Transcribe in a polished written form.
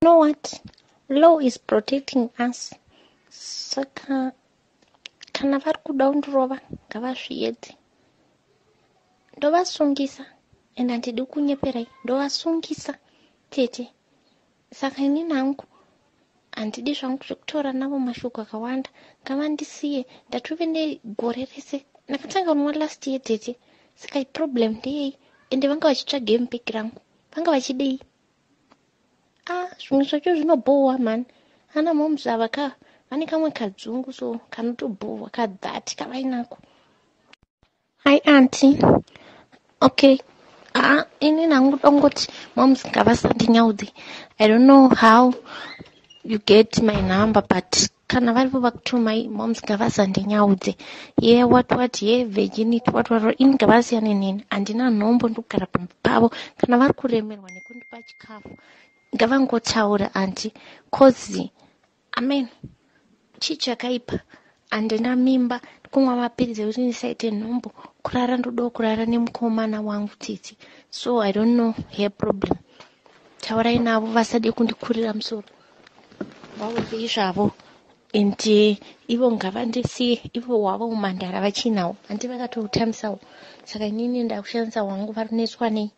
Know what law is protecting us. Saka kana vari kuda kundirova, ngavazviedze. Ndovasungisa, and handidi kunyeperai, ndovasungisa, tete. Saka inini hangu handidi zvangu zvekutaura navo mashoko akawanda. Ngavandisiye. Ndatove negore rese, ndakatanga kunwa last year, tete. Saka problem ndeyei? Ende vanga vachitsvagei mubhegi rangu? Vanga vachidei? Ah, zvimwe zvacho zvinobhowa mani. Ana moms ava ka, vane kamwe kadzungu so kanotobhowa kadhati kavainako. Hi auntie. Okay, ah, inini hangu dongoti moms ngavasandinyaudze. I don't know how you get my number, but kana varipo vakutumai, moms ngavasandinyaudze. Ye yeah, what what, ye yeah, virginity, what what. Ini ngavasiyane neni, handina nhombo, ndikugara pamba pavo. Kana vari kuremerwa nekundipa chikafu, ngavangotaura, auntie, 'cause amen, chii chakaipa? Handina mimba, kumwa mapiritsi ekuti ndisaite nhumbu. Kurara ndodawo kurara nemukomana wangu, tsitsi. So I don't know her problem. Taurai navo, vasade kundikurira musoro. Vaudze zvavo and ivo ngavandisiye. Ivo hwavo umhandara vachinawo, handi vakatoutamisawo. Saka inini ndakushandisa hwangu, vari kuneswa nei?